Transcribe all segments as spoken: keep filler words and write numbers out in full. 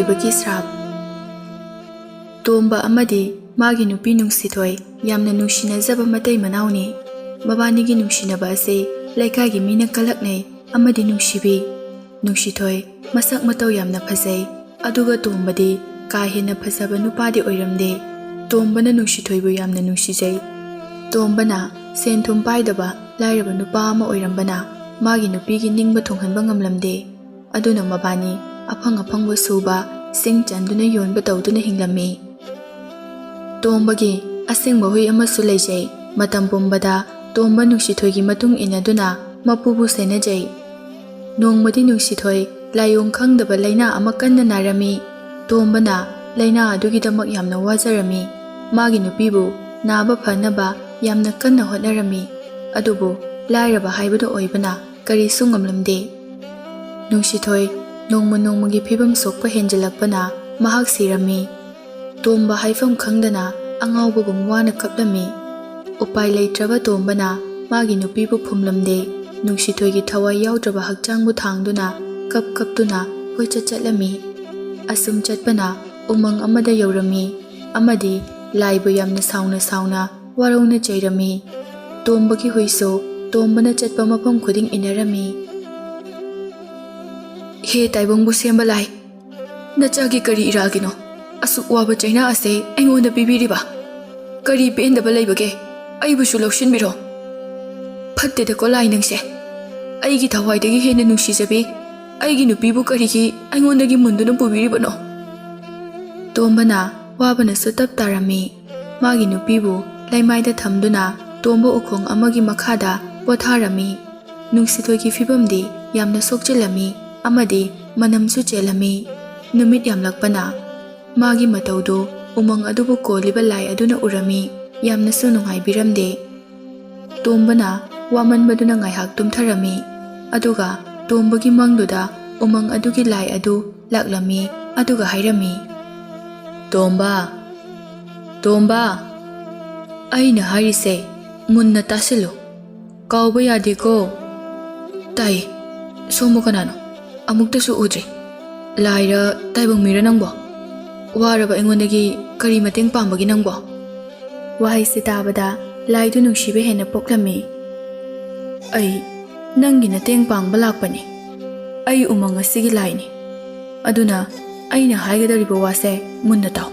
ꯕꯒꯤ ꯁ꯭ꯔꯥꯞ꯫ ꯇꯣꯝꯕ ꯑꯃꯗꯤ ꯃꯥꯒꯤ ꯅꯨꯄꯤ ꯅꯨꯡꯁꯤꯊꯣꯏ ꯌꯥꯝꯅ ꯅꯨꯡꯁꯤꯅꯖꯕ ꯃꯇꯩ ꯃꯅꯥꯎꯅꯤ꯫ ꯃꯕꯥꯅꯤꯒꯤ ꯅꯨꯡꯁꯤꯅꯕ ꯑꯁꯤ ꯂꯩꯀꯥꯏꯒꯤ ꯃꯤꯅ ꯀꯂꯛꯅꯩ ꯑꯃꯗꯤ ꯅꯨꯡꯁꯤꯕꯤ꯫ ꯅꯨꯡꯁꯤꯊꯣꯏ ꯃꯁꯛ ꯃꯇꯧ ꯌꯥꯝꯅ ꯐꯖꯩ, ꯑꯗꯨꯒ ꯇꯣꯝꯕꯗꯤ ꯀꯥ ꯍꯦꯟꯅ ꯐꯖꯕ ꯅꯨꯄꯥꯗꯤ ꯑꯣꯏꯔꯝꯗꯦ꯫ ꯇꯣꯝꯕꯅ ꯅꯨꯡꯁꯤꯊꯣꯏꯕꯨ ꯌꯥꯝꯅ ꯅꯨꯡꯁꯤꯖꯩ꯫ ꯇꯣꯝꯕꯅ ꯁꯦꯟ ꯊꯨꯝ ꯄꯥꯏꯗꯕ ꯂꯥꯏꯔꯕ ꯅꯨꯄꯥ ꯑꯃ ꯑꯣꯏꯔꯝꯕꯅ ꯃꯥꯒꯤ ꯅꯨꯄꯤꯒꯤ ꯅꯤꯡꯕ ꯊꯨꯡꯍꯟꯕ ꯉꯝꯂꯝꯗꯦ꯫ ꯑꯗꯨꯅ ꯃꯕꯥꯅꯤ ꯑꯐꯪ ꯑꯐꯪꯕ ꯁꯨꯕ, ꯁꯤꯡ ꯆꯟꯗꯨꯅ ꯌꯣꯟꯕ ꯇꯧꯗꯨꯅ ꯍꯤꯡꯂꯝꯃꯤ꯫ ꯇꯣꯝꯕꯒꯤ ꯑꯁꯦꯡꯕ ꯍꯨꯏ ꯑꯃꯁꯨ ꯂꯩꯖꯩ꯫ ꯃꯇꯝ ꯄꯨꯝꯕꯗ ꯇꯣꯝꯕ ꯅꯨꯡꯁꯤꯊꯣꯏꯒꯤ ꯃꯇꯨꯡ ꯏꯟꯅꯗꯨꯅ ꯃꯄꯨꯕꯨ ꯁꯦꯟꯅꯖꯩ꯫ ꯅꯣꯡꯃꯗꯤ ꯅꯨꯡꯁꯤꯊꯣꯏ ꯂꯥꯏꯑꯣꯡ ꯈꯪꯗꯕ ꯂꯥꯏꯅꯥ ꯑꯃ ꯀꯟꯅ ꯅꯥꯔꯝꯃꯤ꯫ ꯇꯣꯝꯕꯅ ꯂꯥꯏꯅꯥ ꯑꯗꯨꯒꯤꯗꯃꯛ ꯌꯥꯝꯅ ꯋꯥꯖꯔꯝꯃꯤ꯫ ꯃꯥꯒꯤ ꯅꯨꯄꯤꯕꯨ ꯅꯥꯕ ꯐꯅꯕ ꯌꯥꯝꯅ ꯀꯟꯅ ꯍꯣꯠꯅꯔꯝꯃꯤ꯫ ꯑꯗꯨꯕꯨ ꯂꯥꯏꯔꯕ ꯍꯥꯏꯕꯗꯨ ꯑꯣꯏꯕꯅ ꯀꯔꯤꯁꯨ ꯉꯝꯂꯝꯗꯦ꯫ ꯅꯨꯡꯁꯤꯊꯣꯏ ꯅꯣꯡꯃ ꯅꯣꯡꯃꯒꯤ ꯐꯤꯕꯝ ꯁꯣꯛꯄ ꯍꯦꯟꯖꯤꯜꯂꯛꯄꯅ ꯃꯍꯥꯛ ꯁꯤꯔꯝꯃꯤ꯫ ꯇꯣꯝꯕ ꯍꯥꯏꯐꯝ ꯈꯪꯗꯅ ꯑꯉꯥꯎꯕꯒꯨꯝ ꯋꯥꯅ ꯀꯞꯂꯝꯃꯤ꯫ ꯎꯄꯥꯏ ꯂꯩꯇ꯭ꯔꯕ ꯇꯣꯝꯕꯅ ꯃꯥꯒꯤ ꯅꯨꯄꯤꯕꯨ ꯐꯨꯝꯂꯝꯗꯦ꯫ ꯅꯨꯡꯁꯤꯊꯣꯏꯒꯤ ꯊꯋꯥꯏ ꯌꯥꯎꯗ꯭ꯔꯕ ꯍꯛꯆꯥꯡꯕꯨ ꯊꯥꯡꯗꯨꯅ ꯀꯞ ꯀꯞꯇꯨꯅ ꯀꯣꯏꯆꯠ ꯆꯠꯂꯝꯃꯤ꯫ ꯑꯁꯨꯝ ꯆꯠꯄꯅ ꯎꯃꯪ ꯑꯃꯗ ꯌꯧꯔꯝꯃꯤ ꯑꯃꯗꯤ ꯂꯥꯏꯕꯨ ꯌꯥꯝꯅ ꯁꯥꯎꯅ ꯁꯥꯎꯅ ꯋꯥꯔꯧꯅ ꯆꯩꯔꯝꯃꯤ꯫ ꯇꯣꯝꯕꯒꯤ ꯍꯨꯏꯁꯨ ꯇꯣꯝꯕꯅ ꯆꯠꯄ ꯃꯐꯝ ꯈꯨꯗꯤꯡ ꯏꯟꯅꯔꯝꯃꯤ꯫ "ꯍꯦ ꯇꯥꯏꯕꯪꯕꯨ ꯁꯦꯝꯕ ꯂꯥꯏ, ꯅꯆꯥꯒꯤ ꯀꯔꯤ ꯏꯔꯥꯜꯒꯤꯅꯣ ꯑꯁꯨꯛ ꯋꯥꯕ ꯆꯩꯅꯥ ꯑꯁꯦ ꯑꯩꯉꯣꯟꯗ ꯄꯤꯕꯤꯔꯤꯕ? ꯀꯔꯤ ꯄꯦꯟꯗꯕ ꯂꯩꯕꯒꯦ? ꯑꯩꯕꯨꯁꯨ ꯂꯧꯁꯤꯟꯕꯤꯔꯣ꯫ ꯐꯠꯇꯦꯗꯀꯣ ꯂꯥꯏ ꯅꯪꯁꯦ, ꯑꯩꯒꯤ ꯊꯋꯥꯏꯗꯒꯤ ꯍꯦꯟꯅ ꯅꯨꯡꯁꯤꯖꯕꯤ ꯑꯩꯒꯤ ꯅꯨꯄꯤꯕꯨ ꯀꯔꯤꯒꯤ ꯑꯩꯉꯣꯟꯗꯒꯤ ꯃꯨꯟꯗꯨꯅ ꯄꯨꯕꯤꯔꯤꯕꯅꯣ?" ꯇꯣꯝꯕꯅ ꯋꯥꯕꯅꯁꯨ ꯇꯞ ꯇꯥꯔꯝꯃꯤ꯫ ꯃꯥꯒꯤ ꯅꯨꯄꯤꯕꯨ ꯂꯩꯃꯥꯏꯗ ꯊꯝꯗꯨꯅ ꯇꯣꯝꯕ ꯎꯈꯣꯡ ꯑꯃꯒꯤ ꯃꯈꯥꯗ ꯄꯣꯊꯥꯔꯝꯃꯤ꯫ ꯅꯨꯡꯁꯤꯊꯣꯏꯒꯤ ꯐꯤꯕꯝꯗꯤ ꯌꯥꯝꯅ ꯁꯣꯛꯆꯤꯜꯂꯝꯃꯤ ꯑꯃꯗꯤ ꯃꯅꯝꯁꯨ ꯆꯦꯜꯂꯝꯃꯤ꯫ ꯅꯨꯃꯤꯠ ꯌꯥꯝꯂꯛꯄꯅ ꯃꯥꯒꯤ ꯃꯇꯧꯗꯨ ꯎꯃꯪ ꯑꯗꯨꯕꯨ ꯀꯣꯜꯂꯤꯕ ꯂꯥꯏ ꯑꯗꯨꯅ ꯎꯔꯝꯃꯤ꯫ ꯌꯥꯝꯅꯁꯨ ꯅꯨꯡꯉꯥꯏꯕꯤꯔꯝꯗꯦ꯫ ꯇꯣꯝꯕꯅ ꯋꯥꯃꯟꯕꯗꯨꯅ ꯉꯥꯏꯍꯥꯛ ꯇꯨꯝꯊꯔꯝꯃꯤ꯫ ꯑꯗꯨꯒ ꯇꯣꯝꯕꯒꯤ ꯃꯪꯗꯨꯗ ꯎꯃꯪ ꯑꯗꯨꯒꯤ ꯂꯥꯏ ꯑꯗꯨ ꯂꯥꯛꯂꯝꯃꯤ꯫ ꯑꯗꯨꯒ ꯍꯥꯏꯔꯝꯃꯤ, "ꯇꯣꯝꯕ, ꯇꯣꯝꯕ, ꯑꯩꯅ ꯍꯥꯏꯔꯤꯁꯦ ꯃꯨꯟꯅ ꯇꯥꯁꯤꯜꯂꯨ꯫ ꯀꯥꯎꯕ ꯌꯥꯗꯦꯀꯣ꯫" "ꯇꯥꯏ, ꯁꯣꯝꯕꯨ ꯀꯅꯥꯅꯣ? ꯑꯃꯨꯛꯇꯁꯨ ꯎꯗ꯭ꯔꯤ꯫" "ꯂꯥꯏꯔ ꯇꯥꯏꯕꯪ ꯃꯤꯔ ꯅꯪꯕꯣ? ꯋꯥꯔꯕ ꯑꯩꯉꯣꯟꯗꯒꯤ ꯀꯔꯤ ꯃꯇꯦꯡ ꯄꯥꯡꯕꯒꯦ ꯅꯪꯕꯣ?" ꯋꯥꯍꯩꯁꯤ ꯇꯥꯕꯗ ꯂꯥꯏꯗꯨ ꯅꯨꯡꯁꯤꯕ ꯍꯦꯟꯅ ꯄꯣꯛꯂꯝꯃꯤ꯫ "ꯑꯩ ꯅꯪꯒꯤ ꯃꯇꯦꯡ ꯄꯥꯡꯕ ꯂꯥꯛꯄꯅꯤ꯫ ꯑꯩ ꯎꯃꯪ ꯑꯁꯤꯒꯤ ꯂꯥꯏꯅꯤ꯫ ꯑꯗꯨꯅ ꯑꯩꯅ ꯍꯥꯏꯒꯗꯧꯔꯤꯕ ꯋꯥꯁꯦ ꯃꯨꯟꯅ ꯇꯥꯎ꯫"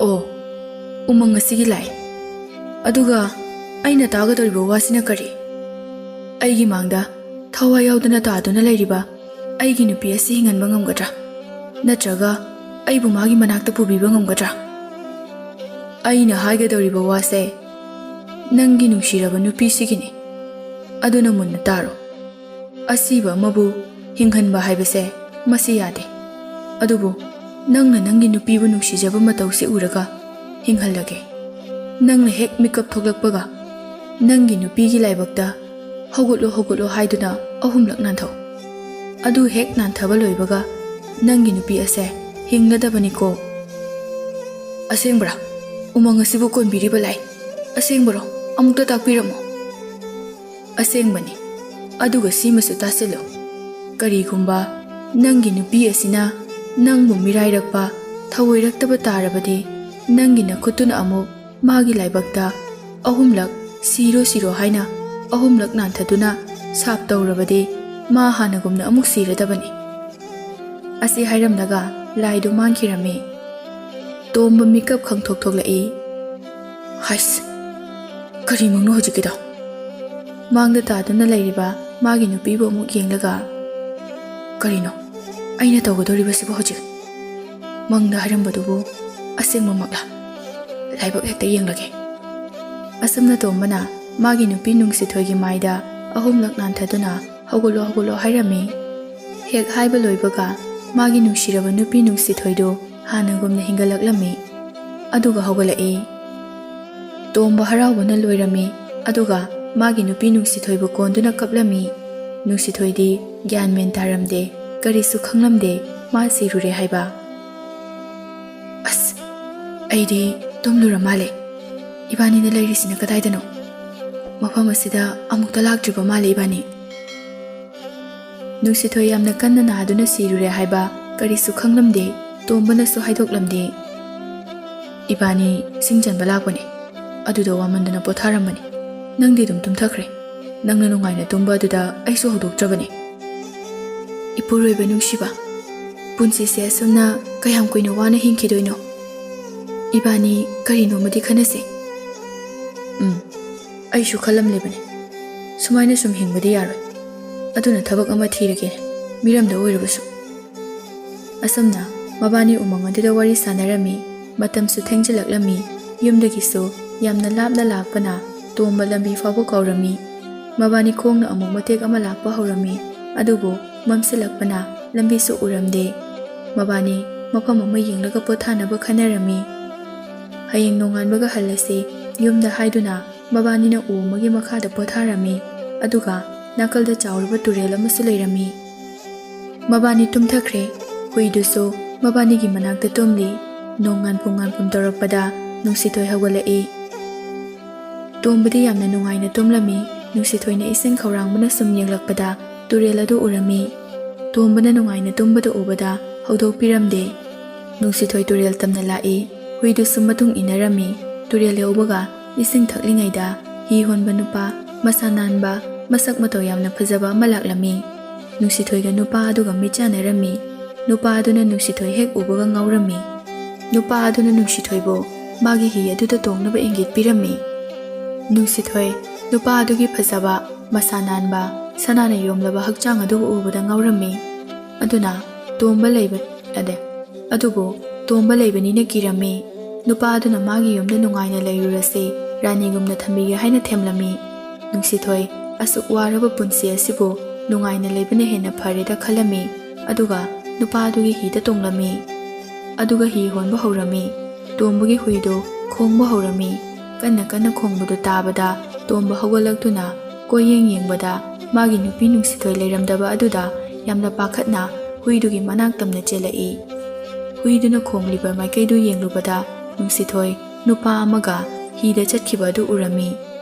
"ꯑꯣ, ꯎꯃꯪ ꯑꯁꯤꯒꯤ ꯂꯥꯏ꯫ ꯑꯗꯨꯒ ꯑꯩꯅ ꯇꯥꯒꯗꯧꯔꯤꯕ ꯋꯥꯁꯤꯅ ꯀꯔꯤ? ꯑꯩꯒꯤ ꯃꯥꯡꯗ ꯊꯋꯥꯏ ꯌꯥꯎꯗꯅ ꯇꯥꯗꯨꯅ ꯂꯩꯔꯤꯕ ꯑꯩꯒꯤ ꯅꯨꯄꯤ ꯑꯁꯤ ꯍꯤꯡꯍꯟꯕ ꯉꯝꯒꯗ꯭ꯔꯥ? ꯅꯠꯇ꯭ꯔꯒ ꯑꯩꯕꯨ ꯃꯥꯒꯤ ꯃꯅꯥꯛꯇ ꯄꯨꯕꯤꯕ ꯉꯝꯒꯗ꯭ꯔꯥ?" "ꯑꯩꯅ ꯍꯥꯏꯒꯗꯧꯔꯤꯕ ꯋꯥꯁꯦ ꯅꯪꯒꯤ ꯅꯨꯡꯁꯤꯔꯕ ꯅꯨꯄꯤꯁꯤꯒꯤꯅꯤ꯫ ꯑꯗꯨꯅ ꯃꯨꯟꯅ ꯇꯥꯔꯣ꯫ ꯑꯁꯤꯕ ꯑꯃꯕꯨ ꯍꯤꯡꯍꯟꯕ ꯍꯥꯏꯕꯁꯦ ꯃꯁꯤ ꯌꯥꯗꯦ꯫ ꯑꯗꯨꯕꯨ ꯅꯪꯅ ꯅꯪꯒꯤ ꯅꯨꯄꯤꯕꯨ ꯅꯨꯡꯁꯤꯖꯕ ꯃꯇꯧꯁꯤ ꯎꯔꯒ ꯍꯤꯡꯍꯜꯂꯒꯦ꯫ ꯅꯪꯅ ꯍꯦꯛ ꯃꯤꯀꯞ ꯊꯣꯛꯂꯛꯄꯒ ꯅꯪꯒꯤ ꯅꯨꯄꯤꯒꯤ ꯂꯥꯏꯕꯛꯇ 'ꯍꯧꯒꯠꯂꯣ, ꯍꯧꯒꯠꯂꯣ' ꯍꯥꯏꯗꯨꯅ ꯑꯍꯨꯝꯂꯛ ꯅꯥꯟꯊꯧ꯫ ꯑꯗꯨ ꯍꯦꯛ ꯅꯥꯟꯊꯕ ꯂꯣꯏꯕꯒ ꯅꯪꯒꯤ ꯅꯨꯄꯤ ꯑꯁꯦ ꯍꯤꯡꯂꯗꯕꯅꯤꯀꯣ꯫" "ꯑꯁꯦꯡꯕ꯭ꯔꯥ? ꯎꯃꯪ ꯑꯁꯤꯕꯨ ꯀꯣꯟꯕꯤꯔꯤꯕ ꯂꯥꯏ ꯑꯁꯦꯡꯕꯔꯣ? ꯑꯃꯨꯛꯇ ꯇꯥꯛꯄꯤꯔꯝꯃꯣ꯫" "ꯑꯁꯦꯡꯕꯅꯤ꯫ ꯑꯗꯨꯒ ꯁꯤꯃꯁꯨ ꯇꯥꯁꯤꯜꯂꯨ꯫ ꯀꯔꯤꯒꯨꯝꯕ ꯅꯪꯒꯤ ꯅꯨꯄꯤ ꯑꯁꯤꯅ ꯅꯪꯕꯨ ꯃꯤꯔꯥꯏꯔꯛꯄ, ꯊꯧꯑꯣꯏꯔꯛꯇꯕ ꯇꯥꯔꯕꯗꯤ, ꯅꯪꯒꯤ ꯅꯈꯨꯠꯇꯨꯅ ꯑꯃꯨꯛ ꯃꯥꯒꯤ ꯂꯥꯏꯕꯛꯇ ꯑꯍꯨꯝꯂꯛ 'ꯁꯤꯔꯣ, ꯁꯤꯔꯣ' ꯍꯥꯏꯅ ꯑꯍꯨꯝꯂꯛ ꯅꯥꯟꯊꯗꯨꯅ ꯁꯥꯞ ꯇꯧꯔꯕꯗꯤ, ꯃꯥ ꯍꯥꯟꯅꯒꯨꯝꯅ ꯑꯃꯨꯛ ꯁꯤꯔꯗꯕꯅꯤ꯫" ꯑꯁꯤ ꯍꯥꯏꯔꯝꯂꯒ ꯂꯥꯏꯗꯨ ꯃꯥꯡꯈꯤꯔꯝꯃꯤ꯫ ꯇꯣꯝꯕ ꯃꯤꯀꯞ ꯈꯪꯊꯣꯛ ꯊꯣꯛꯂꯛꯏ꯫ "ꯍꯥꯏꯁ, ꯀꯔꯤꯃꯛꯅꯣ ꯍꯧꯖꯤꯛꯀꯤꯗꯣ?" ꯃꯥꯡꯗ ꯇꯥꯗꯨꯅ ꯂꯩꯔꯤꯕ ꯃꯥꯒꯤ ꯅꯨꯄꯤꯕꯨ ꯑꯃꯨꯛ ꯌꯦꯡꯂꯒ, "ꯀꯔꯤꯅꯣ ꯑꯩꯅ ꯇꯧꯒꯗꯧꯔꯤꯕꯁꯤꯕꯨ ꯍꯧꯖꯤꯛ? ꯃꯪꯗ ꯍꯥꯏꯔꯝꯕꯗꯨꯕꯨ ꯑꯁꯦꯡꯕꯃꯛꯂꯥ?" "ꯂꯥꯏꯕꯛ ꯍꯦꯛꯇ ꯌꯦꯡꯂꯒꯦ꯫" ꯑꯁꯨꯝꯅ ꯇꯣꯝꯕꯅ ꯃꯥꯒꯤ ꯅꯨꯄꯤ ꯅꯨꯡꯁꯤꯊꯣꯏꯒꯤ ꯃꯥꯏꯗ ꯑꯍꯨꯝꯂꯛ ꯅꯥꯟꯊꯗꯨꯅ, "ꯍꯧꯒꯠꯂꯣ, ꯍꯧꯒꯠꯂꯣ" ꯍꯥꯏꯔꯝꯃꯤ꯫ ꯍꯦꯛ ꯍꯥꯏꯕ ꯂꯣꯏꯕꯒ ꯃꯥꯒꯤ ꯅꯨꯡꯁꯤꯔꯕ ꯅꯨꯄꯤ ꯅꯨꯡꯁꯤꯊꯣꯏꯗꯨ ꯍꯥꯟꯅꯒꯨꯝꯅ ꯍꯤꯡꯒꯠꯂꯛꯂꯝꯃꯤ꯫ ꯑꯗꯨꯒ ꯍꯧꯒꯠꯂꯛꯏ꯫ ꯇꯣꯝꯕ ꯍꯔꯥꯎꯕꯅ ꯂꯣꯏꯔꯝꯃꯤ꯫ ꯑꯗꯨꯒ ꯃꯥꯒꯤ ꯅꯨꯄꯤ ꯅꯨꯡꯁꯤꯊꯣꯏꯕꯨ ꯀꯣꯟꯗꯨꯅ ꯀꯞꯂꯝꯃꯤ꯫ ꯅꯨꯡꯁꯤꯊꯣꯏꯗꯤ ꯒ꯭ꯌꯥꯟ ꯃꯦꯟ ꯇꯥꯔꯝꯗꯦ, ꯀꯔꯤꯁꯨ ꯈꯪꯂꯝꯗꯦ, ꯃꯥ ꯁꯤꯔꯨꯔꯦ ꯍꯥꯏꯕ꯫ "ꯑꯁ, ꯑꯩꯗꯤ ꯇꯨꯝꯂꯨꯔ ꯃꯥꯜꯂꯦ꯫ ꯏꯕꯥꯅꯤꯅ ꯂꯩꯔꯤꯁꯤꯅ ꯀꯗꯥꯏꯗꯅꯣ? ꯃꯐꯝ ꯑꯁꯤꯗ ꯑꯃꯨꯛꯇ ꯂꯥꯛꯇ꯭ꯔꯤꯕ ꯃꯥꯜꯂꯦ ꯏꯕꯥꯅꯤ꯫" ꯅꯨꯡꯁꯤꯊꯣꯏ ꯌꯥꯝꯅ ꯀꯟꯅ ꯅꯥꯗꯨꯅ ꯁꯤꯔꯨꯔꯦ ꯍꯥꯏꯕ ꯀꯔꯤꯁꯨ ꯈꯪꯂꯝꯗꯦ, ꯇꯣꯝꯕꯅꯁꯨ ꯍꯥꯏꯗꯣꯛꯂꯝꯗꯦ꯫ "ꯏꯕꯥꯅꯤ ꯁꯤꯡ ꯆꯟꯕ ꯂꯥꯛꯄꯅꯦ, ꯑꯗꯨꯗ ꯋꯥꯃꯟꯗꯅ ꯄꯣꯊꯥꯔꯝꯕꯅꯤ꯫ ꯅꯪꯗꯤ ꯑꯗꯨꯝ ꯇꯨꯝꯊꯈ꯭ꯔꯦ꯫ ꯅꯪꯅ ꯅꯨꯡꯉꯥꯏꯅ ꯇꯨꯝꯕ ꯑꯗꯨꯗ ꯑꯩꯁꯨ ꯍꯧꯗꯣꯛꯇ꯭ꯔꯕꯅꯤ꯫" "ꯏꯄꯨꯔꯣꯏꯕ ꯅꯨꯡꯁꯤꯕ, ꯄꯨꯟꯁꯤꯁꯦ ꯑꯁꯨꯝꯅ ꯀꯌꯥꯝ ꯀꯨꯏꯅ ꯋꯥꯅ ꯍꯤꯡꯈꯤꯗꯣꯏꯅꯣ? ꯏꯕꯥꯅꯤ ꯀꯔꯤꯅꯣꯃꯗꯤ ꯈꯟꯅꯁꯦ꯫" "ꯎꯝ, ꯑꯩꯁꯨ ꯈꯜꯂꯝꯂꯤꯕꯅꯤ꯫ ꯁꯨꯃꯥꯏꯅ ꯁꯨꯝ ꯍꯤꯡꯕꯗꯤ ꯌꯥꯔꯣꯏ꯫ ꯑꯗꯨꯅ ꯊꯕꯛ ꯑꯃ ꯊꯤꯔꯒꯦ, ꯃꯤꯔꯝꯗ ꯑꯣꯏꯔꯕꯁꯨ꯫" ꯑꯁꯨꯝꯅ ꯃꯕꯥꯅꯤ ꯎꯃꯪ ꯑꯗꯨꯗ ꯋꯥꯔꯤ ꯁꯥꯟꯅꯔꯝꯃꯤ꯫ ꯃꯇꯝꯁꯨ ꯊꯦꯡꯖꯤꯜꯂꯛꯂꯝꯃꯤ꯫ ꯌꯨꯝꯗꯒꯤꯁꯨ ꯌꯥꯝꯅ ꯂꯥꯞꯅ ꯂꯥꯛꯄꯅ ꯇꯣꯝꯕ ꯂꯝꯕꯤ ꯐꯥꯎꯕ ꯀꯥꯎꯔꯝꯃꯤ꯫ ꯃꯕꯥꯅꯤ ꯈꯣꯡꯅ ꯑꯃꯨꯛ ꯃꯇꯦꯛ ꯑꯃ ꯂꯥꯛꯄ ꯍꯧꯔꯝꯃꯤ꯫ ꯑꯗꯨꯕꯨ ꯃꯝꯁꯤꯜꯂꯛꯄꯅ ꯂꯝꯕꯤꯁꯨ ꯎꯔꯝꯗꯦ꯫ ꯃꯕꯥꯅꯤ ꯃꯐꯝ ꯑꯃ ꯌꯦꯡꯂꯒ ꯄꯣꯊꯥꯅꯕ ꯈꯟꯅꯔꯝꯃꯤ꯫ "ꯍꯌꯦꯡ ꯅꯣꯡꯉꯥꯟꯕꯒ ꯍꯜꯂꯁꯤ" ꯌꯨꯝꯗ ꯍꯥꯏꯗꯨꯅ ꯃꯕꯥꯅꯤꯅ ꯎ ꯑꯃꯒꯤ ꯃꯈꯥꯗ ꯄꯣꯊꯥꯔꯝꯃꯤ꯫ ꯑꯗꯨꯒ ꯅꯥꯀꯜꯗ ꯆꯥꯎꯔꯕ ꯇꯨꯔꯦꯜ ꯑꯃꯁꯨ ꯂꯩꯔꯝꯃꯤ꯫ ꯃꯕꯥꯅꯤ ꯇꯨꯝꯊꯈ꯭ꯔꯦ꯫ ꯍꯨꯏꯗꯨꯁꯨ ꯃꯕꯥꯅꯤꯒꯤ ꯃꯅꯥꯛꯇ ꯇꯨꯝꯂꯤ꯫ ꯅꯣꯡ ꯉꯥꯟꯐꯨ ꯉꯥꯟꯐꯨꯝ ꯇꯧꯔꯛꯄꯗ ꯅꯨꯡꯁꯤꯊꯣꯏ ꯍꯧꯒꯠꯂꯛꯏ꯫ ꯇꯣꯝꯕꯗꯤ ꯌꯥꯝꯅ ꯅꯨꯡꯉꯥꯏꯅ ꯇꯨꯝꯂꯝꯃꯤ꯫ ꯅꯨꯡꯁꯤꯊꯣꯏꯅ ꯏꯁꯤꯡ ꯈꯧꯔꯥꯡꯕꯅ ꯁꯨꯝ ꯌꯦꯡꯂꯛꯄꯗ ꯇꯨꯔꯦꯜ ꯑꯗꯨ ꯎꯔꯝꯃꯤ꯫ ꯇꯣꯝꯕꯅ ꯅꯨꯡꯉꯥꯏꯅ ꯇꯨꯝꯕꯗꯨ ꯎꯕꯗ ꯍꯧꯗꯣꯛꯄꯤꯔꯝꯗꯦ꯫ ꯅꯨꯡꯁꯤꯊꯣꯏ ꯇꯨꯔꯦꯜ ꯇꯝꯅ ꯂꯥꯛꯏ꯫ ꯍꯨꯏꯗꯨꯁꯨ ꯃꯇꯨꯡ ꯏꯟꯅꯔꯝꯃꯤ꯫ ꯇꯨꯔꯦꯜ ꯌꯧꯕꯒ ꯏꯁꯤꯡ ꯊꯛꯂꯤꯉꯩꯗ ꯍꯤ ꯍꯣꯟꯕ ꯅꯨꯄꯥ, ꯃꯁꯥ ꯅꯥꯟꯕ, ꯃꯁꯛ ꯃꯇꯧ ꯌꯥꯝꯅ ꯐꯖꯕ ꯑꯃ ꯂꯥꯛꯂꯝꯃꯤ꯫ ꯅꯨꯡꯁꯤꯊꯣꯏꯒ ꯅꯨꯄꯥ ꯑꯗꯨꯒ ꯃꯤꯠꯆꯥꯟꯅꯔꯝꯃꯤ꯫ ꯅꯨꯄꯥ ꯑꯗꯨꯅ ꯅꯨꯡꯁꯤꯊꯣꯏ ꯍꯦꯛ ꯎꯕꯒ ꯉꯥꯎꯔꯝꯃꯤ꯫ ꯅꯨꯄꯥ ꯑꯗꯨꯅ ꯅꯨꯡꯁꯤꯊꯣꯏꯕꯨ ꯃꯥꯒꯤ ꯍꯤ ꯑꯗꯨꯗ ꯇꯣꯡꯅꯕ ꯏꯪꯒꯤꯠ ꯄꯤꯔꯝꯃꯤ꯫ ꯅꯨꯡꯁꯤꯊꯣꯏ ꯅꯨꯄꯥ ꯑꯗꯨꯒꯤ ꯐꯖꯕ, ꯃꯁꯥ ꯅꯥꯟꯕ, ꯁꯅꯥꯅ ꯌꯣꯝꯂꯕ ꯍꯛꯆꯥꯡ ꯑꯗꯨ ꯎꯕꯗ ꯉꯥꯎꯔꯝꯃꯤ꯫ ꯑꯗꯨꯅ ꯇꯣꯝꯕ ꯂꯩꯕ, ꯑꯗꯦ, ꯑꯗꯨꯕꯨ ꯇꯣꯝꯕ ꯂꯩꯕꯅꯤꯅ ꯀꯤꯔꯝꯃꯤ꯫ ꯅꯨꯄꯥ ꯑꯗꯨꯅ ꯃꯥꯒꯤ ꯌꯨꯝꯗ ꯅꯨꯡꯉꯥꯏꯅ ꯂꯩꯔꯨꯔꯁꯤ, ꯔꯥꯅꯤꯒꯨꯝꯅ ꯊꯝꯕꯤꯒꯦ ꯍꯥꯏꯅ ꯊꯦꯝꯂꯝꯃꯤ꯫ ꯅꯨꯡꯁꯤꯊꯣꯏ, ꯑꯁꯨꯛ ꯋꯥꯔꯕ ꯄꯨꯟꯁꯤ ꯑꯁꯤꯕꯨ ꯅꯨꯡꯉꯥꯏꯅ ꯂꯩꯕꯅ ꯍꯦꯟꯅ ꯐꯔꯦꯗ ꯈꯜꯂꯝꯃꯤ꯫ ꯑꯗꯨꯒ ꯅꯨꯄꯥ ꯑꯗꯨꯒꯤ ꯍꯤꯗ ꯇꯣꯡꯂꯝꯃꯤ꯫ ꯑꯗꯨꯒ ꯍꯤ ꯍꯣꯟꯕ ꯍꯧꯔꯝꯃꯤ꯫ ꯇꯣꯝꯕꯒꯤ ꯍꯨꯏꯗꯨ ꯈꯣꯡꯕ ꯍꯧꯔꯝꯃꯤ꯫ ꯀꯟꯅ ꯀꯟꯅ ꯈꯣꯡꯕꯗꯨ ꯇꯥꯕꯗ ꯇꯣꯝꯕ ꯍꯧꯒꯠꯂꯛꯇꯨꯅ ꯀꯣꯏꯌꯦꯡ ꯌꯦꯡꯕꯗ ꯃꯥꯒꯤ ꯅꯨꯄꯤ ꯅꯨꯡꯁꯤꯊꯣꯏ ꯂꯩꯔꯝꯗꯕ ꯑꯗꯨꯗ ꯌꯥꯝꯅ ꯄꯥꯈꯠꯅ ꯍꯨꯏꯗꯨꯒꯤ ꯃꯅꯥꯛ ꯇꯝꯅ ꯆꯦꯜꯂꯛꯏ꯫ ꯍꯨꯏꯗꯨꯅ ꯈꯣꯡꯂꯤꯕ ꯃꯥꯏꯀꯩꯗꯨ ꯌꯦꯡꯂꯨꯕꯗ ꯅꯨꯡꯁꯤꯊꯣꯏ ꯅꯨꯄꯥ ꯑꯃꯒ ꯍꯤꯗ ꯆꯠꯈꯤꯕ ꯑꯗꯨ ꯎꯔꯝꯃꯤ꯫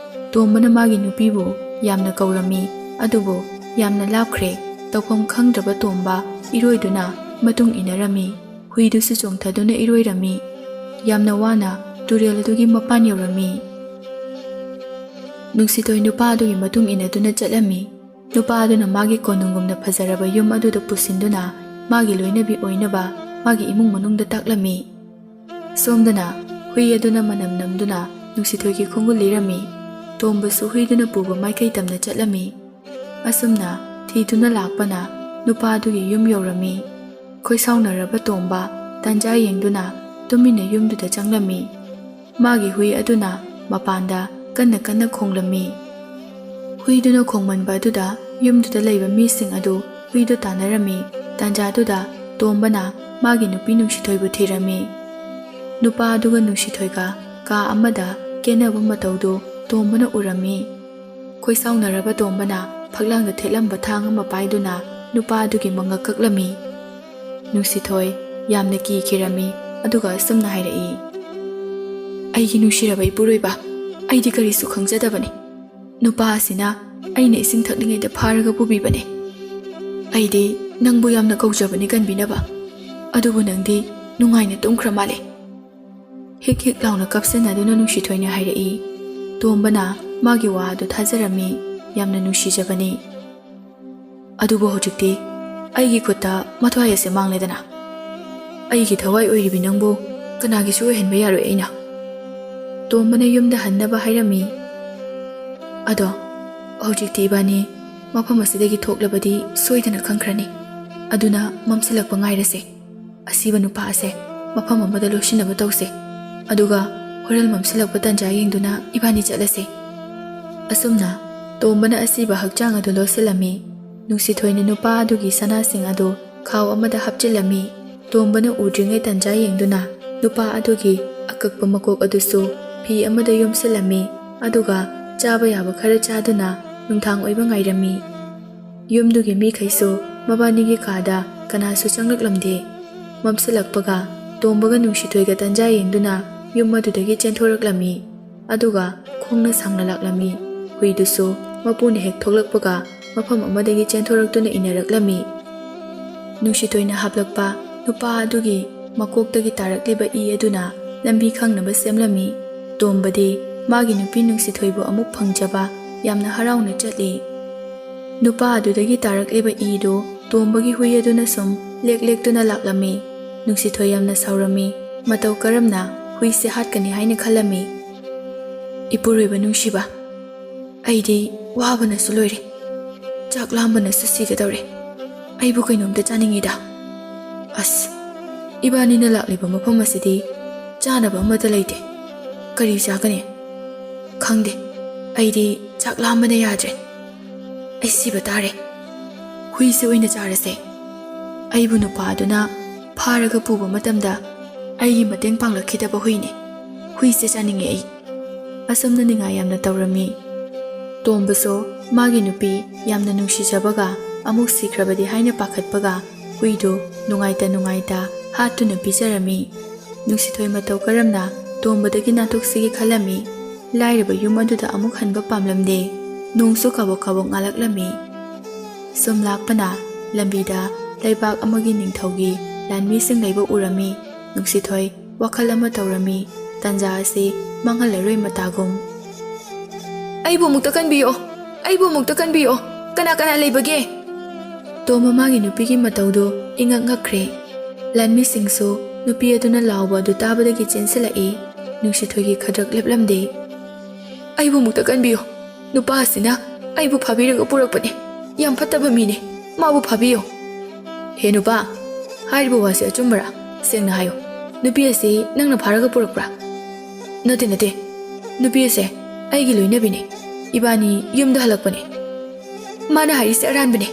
ꯇꯣꯝꯕꯅ ꯃꯥꯒꯤ ꯅꯨꯄꯤꯕꯨ ꯌꯥꯝꯅ ꯀꯧꯔꯝꯃꯤ, ꯑꯗꯨꯕꯨ ꯌꯥꯝꯅ ꯂꯥꯞꯈ꯭ꯔꯦ꯫ ꯇꯧꯐꯝ ꯈꯪꯗ꯭ꯔꯕ ꯇꯣꯝꯕ ꯏꯔꯣꯏꯗꯨꯅ ꯃꯇꯨꯡ ꯏꯟꯅꯔꯝꯃꯤ꯫ ꯍꯨꯏꯗꯨꯁꯨ ꯆꯣꯡꯊꯗꯨꯅ ꯏꯔꯣꯏꯔꯝꯃꯤ꯫ ꯌꯥꯝꯅ ꯋꯥꯅ ꯇꯨꯔꯦꯜ ꯑꯗꯨꯒꯤ ꯃꯄꯥꯟ ꯌꯧꯔꯝꯃꯤ꯫ ꯅꯨꯡꯁꯤꯊꯣꯏ ꯅꯨꯄꯥ ꯑꯗꯨꯒꯤ ꯃꯇꯨꯡ ꯏꯟꯅꯗꯨꯅ ꯆꯠꯂꯝꯃꯤ꯫ ꯅꯨꯄꯥ ꯑꯗꯨꯅ ꯃꯥꯒꯤ ꯀꯣꯅꯨꯡꯒꯨꯝꯅ ꯐꯖꯔꯕ ꯌꯨꯝ ꯑꯗꯨꯗ ꯄꯨꯁꯤꯟꯗꯨꯅ ꯃꯥꯒꯤ ꯂꯣꯏꯅꯕꯤ ꯑꯣꯏꯅꯕ ꯃꯥꯒꯤ ꯏꯃꯨꯡ ꯃꯅꯨꯡꯗ ꯇꯥꯛꯂꯝꯃꯤ꯫ ꯁꯣꯝꯗꯅ ꯍꯨꯏ ꯑꯗꯨꯅ ꯃꯅꯝ ꯅꯝꯗꯨꯅ ꯅꯨꯡꯁꯤꯊꯣꯏꯒꯤ ꯈꯣꯡꯒꯨꯜ ꯂꯤꯔꯝꯃꯤ꯫ ꯇꯣꯝꯕꯁꯨ ꯍꯨꯏꯗꯨꯅ ꯄꯨꯕ ꯃꯥꯏꯀꯩ ꯇꯝꯅ ꯆꯠꯂꯝꯃꯤ꯫ ꯑꯁꯨꯝꯅ ꯊꯤꯗꯨꯅ ꯂꯥꯛꯄꯅ ꯅꯨꯄꯥ ꯑꯗꯨꯒꯤ ꯌꯨꯝ ꯌꯧꯔꯝꯃꯤ꯫ ꯈꯣꯏꯁꯥꯎꯅꯔꯕ ꯇꯣꯝꯕ ꯇꯥꯟꯖꯥ ꯌꯦꯡꯗꯨꯅ ꯇꯨꯃꯤꯟꯅ ꯌꯨꯝꯗꯨꯗ ꯆꯪꯂꯝꯃꯤ꯫ ꯃꯥꯒꯤ ꯍꯨꯏ ꯑꯗꯨꯅ ꯃꯄꯥꯟꯗ ꯀꯟꯅ ꯀꯟꯅ ꯈꯣꯡꯂꯝꯃꯤ꯫ ꯍꯨꯏꯗꯨꯅ ꯈꯣꯡꯃꯟꯕ ꯑꯗꯨꯗ ꯌꯨꯝꯗꯨꯗ ꯂꯩꯕ ꯃꯤꯁꯤꯡ ꯑꯗꯨ ꯍꯨꯏꯗꯨ ꯇꯥꯟꯅꯔꯝꯃꯤ꯫ ꯇꯥꯟꯖꯥꯗꯨꯗ ꯇꯣꯝꯕꯅ ꯃꯥꯒꯤ ꯅꯨꯄꯤ ꯅꯨꯡꯁꯤꯊꯣꯏꯕꯨ ꯊꯤꯔꯝꯃꯤ꯫ ꯅꯨꯄꯥ ꯑꯗꯨꯒ ꯅꯨꯡꯁꯤꯊꯣꯏꯒ ꯀꯥ ꯑꯃꯗ ꯀꯦꯅꯕ ꯃꯇꯧꯗꯨ ꯇꯣꯝꯕꯅ ꯎꯔꯝꯃꯤ꯫ ꯈꯣꯏꯁꯥꯎꯅꯔꯕ ꯇꯣꯝꯕꯅ ꯐꯛꯂꯥꯡꯗ ꯊꯦꯠꯂꯝꯕ ꯊꯥꯡ ꯑꯃ ꯄꯥꯏꯗꯨꯅ ꯅꯨꯄꯥ ꯑꯗꯨꯒꯤ ꯃꯉꯛ ꯀꯛꯂꯝꯃꯤ꯫ ꯅꯨꯡꯁꯤꯊꯣꯏ ꯌꯥꯝꯅ ꯀꯤꯈꯤꯔꯝꯃꯤ, ꯑꯗꯨꯒ ꯑꯁꯨꯝꯅ ꯍꯥꯏꯔꯛꯏ, "ꯑꯩꯒꯤ ꯅꯨꯡꯁꯤꯔꯕ ꯏꯄꯨꯔꯣꯏꯕ, ꯑꯩꯗꯤ ꯀꯔꯤꯁꯨ ꯈꯪꯖꯗꯕꯅꯤ꯫ ꯅꯨꯄꯥ ꯑꯁꯤꯅ ꯑꯩꯅ ꯏꯁꯤꯡ ꯊꯛꯂꯤꯉꯩꯗ ꯐꯥꯔꯒ ꯄꯨꯕꯤꯕꯅꯤ꯫ ꯑꯩꯗꯤ ꯅꯪꯕꯨ ꯌꯥꯝꯅ ꯀꯧꯖꯕꯅꯤ ꯀꯟꯕꯤꯅꯕ, ꯑꯗꯨꯕꯨ ꯅꯪꯗꯤ ꯅꯨꯡꯉꯥꯏꯅ ꯇꯨꯝꯈ꯭ꯔ ꯃꯥꯜꯂꯦ꯫" ꯍꯤꯛ ꯍꯤꯛ ꯂꯥꯎꯅ ꯀꯞꯁꯤꯟꯅꯗꯨꯅ ꯅꯨꯡꯁꯤꯊꯣꯏꯅ ꯍꯥꯏꯔꯛꯏ꯫ ꯇꯣꯝꯕꯅ ꯃꯥꯒꯤ ꯋꯥ ꯑꯗꯨ ꯊꯥꯖꯔꯝꯃꯤ꯫ "ꯌꯥꯝꯅ ꯅꯨꯡꯁꯤꯖꯕꯅꯤ꯫ ꯑꯗꯨꯕꯨ ꯍꯧꯖꯤꯛꯇꯤ ꯑꯩꯒꯤ ꯈꯨꯠꯇ ꯃꯊ꯭ꯋꯥꯏ ꯑꯁꯦ ꯃꯥꯡꯂꯦꯗꯅ꯫ ꯑꯩꯒꯤ ꯊꯋꯥꯏ ꯑꯣꯏꯔꯤꯕꯤ ꯅꯪꯕꯨ ꯀꯅꯥꯒꯤꯁꯨ ꯑꯣꯏꯍꯟꯕ ꯌꯥꯔꯣꯏ ꯑꯩꯅ꯫" ꯇꯣꯝꯕꯅ ꯌꯨꯝꯗ ꯍꯟꯅꯕ ꯍꯥꯏꯔꯝꯃꯤ꯫ "ꯑꯗꯣ ꯍꯧꯖꯤꯛꯇꯤ ꯏꯕꯥꯅꯤ ꯃꯐꯝ ꯑꯁꯤꯗꯒꯤ ꯊꯣꯛꯂꯕꯗꯤ ꯁꯣꯏꯗꯅ ꯈꯪꯈ꯭ꯔꯅꯤ꯫ ꯑꯗꯨꯅ ꯃꯝꯁꯤꯜꯂꯛꯄ ꯉꯥꯏꯔꯁꯦ꯫ ꯑꯁꯤꯕ ꯅꯨꯄꯥ ꯑꯁꯦ ꯃꯐꯝ ꯑꯃꯗ ꯂꯣꯠꯁꯤꯟꯅꯕ ꯇꯧꯁꯦ꯫ ꯑꯗꯨꯒ ꯍꯣꯔꯦꯟ ꯃꯝꯁꯤꯜꯂꯛꯄ ꯇꯥꯟꯖꯥ ꯌꯦꯡꯗꯨꯅ ꯏꯕꯥꯅꯤ ꯆꯠꯂꯁꯦ꯫" ꯑꯁꯨꯝꯅ ꯇꯣꯝꯕꯅ ꯑꯁꯤꯕ ꯍꯛꯆꯥꯡ ꯑꯗꯨ ꯂꯣꯠꯁꯤꯜꯂꯝꯃꯤ꯫ ꯅꯨꯡꯁꯤꯊꯣꯏꯅ ꯅꯨꯄꯥ ꯑꯗꯨꯒꯤ ꯁꯅꯥꯁꯤꯡ ꯑꯗꯨ ꯈꯥꯎ ꯑꯃꯗ ꯍꯥꯞꯆꯤꯜꯂꯝꯃꯤ꯫ ꯇꯣꯝꯕꯅ ꯎꯗ꯭ꯔꯤꯉꯩ ꯇꯥꯟꯖꯥ ꯌꯦꯡꯗꯨꯅ ꯅꯨꯄꯥ ꯑꯗꯨꯒꯤ ꯑꯀꯛꯄ ꯃꯀꯣꯛ ꯑꯗꯨꯁꯨ ꯐꯤ ꯑꯃꯗ ꯌꯣꯝꯁꯤꯜꯂꯝꯃꯤ꯫ ꯑꯗꯨꯒ ꯆꯥꯕ ꯌꯥꯕ ꯈꯔ ꯆꯥꯗꯨꯅ ꯅꯨꯡꯗꯥꯡ ꯑꯣꯏꯕ ꯉꯥꯏꯔꯝꯃꯤ꯫ ꯌꯨꯝꯗꯨꯒꯤ ꯃꯤꯈꯩꯁꯨ ꯃꯕꯥꯅꯤꯒꯤ ꯀꯥꯗ ꯀꯅꯥꯁꯨ ꯆꯪꯂꯛꯂꯝꯗꯦ꯫ ꯃꯝꯁꯤꯜꯂꯛꯄꯒ ꯇꯣꯝꯕꯒ ꯅꯨꯡꯁꯤꯊꯣꯏꯒ ꯇꯥꯟꯖꯥ ꯌꯦꯡꯗꯨꯅ ꯌꯨꯝ ꯑꯗꯨꯗꯒꯤ ꯆꯦꯟꯊꯣꯔꯛꯂꯝꯃꯤ꯫ ꯑꯗꯨꯒ ꯈꯣꯡꯅ ꯁꯥꯡꯅ ꯂꯥꯛꯂꯝꯃꯤ꯫ ꯍꯨꯏꯗꯨꯁꯨ ꯃꯄꯨꯅ ꯍꯦꯛ ꯊꯣꯛꯂꯛꯄꯒ ꯃꯐꯝ ꯑꯃꯗꯒꯤ ꯆꯦꯟꯊꯣꯔꯛꯇꯨꯅ ꯏꯟꯅꯔꯛꯂꯝꯃꯤ꯫ ꯅꯨꯡꯁꯤꯊꯣꯏꯅ ꯍꯥꯞꯂꯛꯄ ꯅꯨꯄꯥ ꯑꯗꯨꯒꯤ ꯃꯀꯣꯛꯇꯒꯤ ꯇꯥꯔꯛꯂꯤꯕ ꯏ ꯑꯗꯨꯅ ꯂꯝꯕꯤ ꯈꯪꯅꯕ ꯁꯦꯝꯂꯝꯃꯤ꯫ ꯇꯣꯝꯕꯗꯤ ꯃꯥꯒꯤ ꯅꯨꯄꯤ ꯅꯨꯡꯁꯤꯊꯣꯏꯕꯨ ꯑꯃꯨꯛ ꯐꯪꯖꯕ ꯌꯥꯝꯅ ꯍꯔꯥꯎꯅ ꯆꯠꯂꯤ꯫ ꯅꯨꯄꯥ ꯑꯗꯨꯗꯒꯤ ꯇꯥꯔꯛꯂꯤꯕ ꯏꯗꯨ ꯇꯣꯝꯕꯒꯤ ꯍꯨꯏ ꯑꯗꯨꯅ ꯁꯨꯝ ꯂꯦꯛ ꯂꯦꯛꯇꯨꯅ ꯂꯥꯛꯂꯝꯃꯤ꯫ ꯅꯨꯡꯁꯤꯊꯣꯏ ꯌꯥꯝꯅ ꯁꯥꯎꯔꯝꯃꯤ꯫ ꯃꯇꯧ ꯀꯔꯝꯅ ꯍꯨꯏꯁꯦ ꯍꯥꯠꯀꯅꯤ ꯍꯥꯏꯅ ꯈꯜꯂꯝꯃꯤ꯫ "ꯏꯄꯨꯔꯣꯏꯕ ꯅꯨꯡꯁꯤꯕ, ꯑꯩꯗꯤ ꯋꯥꯕꯅꯁꯨ ꯂꯣꯏꯔꯦ꯫ ꯆꯥꯛ ꯂꯥꯝꯕꯅꯁꯨ ꯁꯤꯒꯗꯧꯔꯦ꯫ ꯑꯩꯕꯨ ꯀꯩꯅꯣꯝꯇ ꯆꯥꯅꯤꯡꯉꯤꯗ꯫ ꯑꯁ, ꯏꯕꯥꯅꯤꯅ ꯂꯥꯛꯂꯤꯕ ꯃꯐꯝ ꯑꯁꯤꯗꯤ ꯆꯥꯅꯕ ꯑꯃꯠꯇ ꯂꯩꯇꯦ꯫ ꯀꯔꯤ ꯆꯥꯒꯅꯤ? ꯈꯪꯗꯦ꯫ ꯑꯩꯗꯤ ꯆꯥꯛ ꯂꯥꯝꯕꯅ ꯌꯥꯗ꯭ꯔꯦ꯫ ꯑꯩ ꯁꯤꯕ ꯇꯥꯔꯦ꯫ ꯍꯨꯏꯁꯦ ꯑꯣꯏꯅ ꯆꯥꯔꯁꯦ꯫ ꯑꯩꯕꯨ ꯅꯨꯄꯥ ꯑꯗꯨꯅ ꯐꯥꯔꯒ ꯄꯨꯕ ꯃꯇꯝꯗ ꯑꯩꯒꯤ ꯃꯇꯦꯡ ꯄꯥꯡꯂꯛꯈꯤꯗꯕ ꯍꯨꯏꯅꯦ꯫ ꯍꯨꯏꯁꯦ ꯆꯥꯅꯤꯡꯉꯦ ꯑꯩ꯫" ꯑꯁꯨꯝꯅ ꯅꯤꯡꯉꯥꯏ ꯌꯥꯝꯅ ꯇꯧꯔꯝꯃꯤ꯫ ꯇꯣꯝꯕꯁꯨ ꯃꯥꯒꯤ ꯅꯨꯄꯤ ꯌꯥꯝꯅ ꯅꯨꯡꯁꯤꯖꯕꯒ ꯑꯃꯨꯛ ꯁꯤꯈ꯭ꯔꯕꯗꯤ ꯍꯥꯏꯅ ꯄꯥꯈꯠꯄꯒ ꯍꯨꯏꯗꯨ ꯅꯨꯡꯉꯥꯏꯇ ꯅꯨꯡꯉꯥꯏꯇ ꯍꯥꯠꯇꯨꯅ ꯄꯤꯖꯔꯝꯃꯤ꯫ ꯅꯨꯡꯁꯤꯊꯣꯏ ꯃꯇꯧ ꯀꯔꯝꯅ ꯇꯣꯝꯕꯗꯒꯤ ꯅꯥꯟꯊꯣꯛꯁꯤꯒꯦ ꯈꯜꯂꯝꯃꯤ꯫ ꯂꯥꯏꯔꯕ ꯌꯨꯝ ꯑꯗꯨꯗ ꯑꯃꯨꯛ ꯍꯟꯕ ꯄꯥꯝꯂꯝꯗꯦ꯫ ꯅꯣꯡꯁꯨ ꯀꯥꯕꯣꯛ ꯀꯥꯕꯣꯛ ꯉꯥꯜꯂꯛꯂꯝꯃꯤ꯫ ꯁꯨꯝ ꯂꯥꯛꯄꯅ ꯂꯝꯕꯤꯗ ꯂꯩꯕꯥꯛ ꯑꯃꯒꯤ ꯅꯤꯡꯊꯧꯒꯤ ꯂꯥꯟꯃꯤꯁꯤꯡ ꯂꯩꯕ ꯎꯔꯝꯃꯤ꯫ ꯅꯨꯡꯁꯤꯊꯣꯏ ꯋꯥꯈꯜ ꯑꯃ ꯇꯧꯔꯝꯃꯤ꯫ ꯇꯥꯟꯖꯥ ꯑꯁꯤ ꯃꯥꯡꯍꯜꯂꯔꯣꯏ ꯃꯇꯥꯒꯨꯝ꯫ "ꯑꯩꯕꯨ ꯑꯃꯨꯛꯇ ꯀꯟꯕꯤꯌꯣ, ꯑꯩꯕꯨ ꯑꯃꯨꯛꯇ ꯀꯟꯕꯤꯌꯣ, ꯀꯅꯥ ꯀꯅꯥ ꯂꯩꯕꯒꯦ?" ꯇꯣꯝꯕ ꯃꯥꯒꯤ ꯅꯨꯄꯤꯒꯤ ꯃꯇꯧꯗꯨ ꯏꯉꯛ ꯉꯛꯈ꯭ꯔꯦ꯫ ꯂꯥꯟꯃꯤꯁꯤꯡꯁꯨ ꯅꯨꯄꯤ ꯑꯗꯨꯅ ꯂꯥꯎꯕ ꯑꯗꯨ ꯇꯥꯕꯗꯒꯤ ꯆꯦꯟꯁꯤꯜꯂꯛꯏ꯫ ꯅꯨꯡꯁꯤꯊꯣꯏꯒꯤ ꯈꯗ꯭ꯔꯛ ꯂꯦꯞꯂꯝꯗꯦ꯫ "ꯑꯩꯕꯨ ꯑꯃꯨꯛꯇ ꯀꯟꯕꯤꯌꯨ꯫ ꯅꯨꯄꯥ ꯑꯁꯤꯅ ꯑꯩꯕꯨ ꯐꯥꯕꯤꯔꯒ ꯄꯨꯔꯛꯄꯅꯦ꯫ ꯌꯥꯝ ꯐꯠꯇꯕ ꯃꯤꯅꯦ꯫ ꯃꯥꯕꯨ ꯐꯥꯕꯤꯌꯨ꯫" "ꯍꯦ ꯅꯨꯄꯥ, ꯍꯥꯏꯔꯤꯕ ꯋꯥꯁꯤ ꯑꯆꯨꯝꯕꯔꯥ? ꯁꯦꯡꯅ ꯍꯥꯏꯌꯨ꯫ ꯅꯨꯄꯤ ꯑꯁꯤ ꯅꯪꯅ ꯐꯥꯔꯒ ꯄꯨꯔꯛꯄ꯭ꯔꯥ?" "ꯅꯠꯇꯦ, ꯅꯠꯇꯦ꯫ ꯅꯨꯄꯤ ꯑꯁꯦ ꯑꯩꯒꯤ ꯂꯣꯏꯅꯕꯤꯅꯦ꯫ ꯏꯕꯥꯅꯤ ꯌꯨꯝꯗ ꯍꯜꯂꯛꯄꯅꯦ꯫ ꯃꯥꯅ ꯍꯥꯏꯔꯤꯁꯦ ꯑꯔꯥꯟꯕꯅꯦ꯫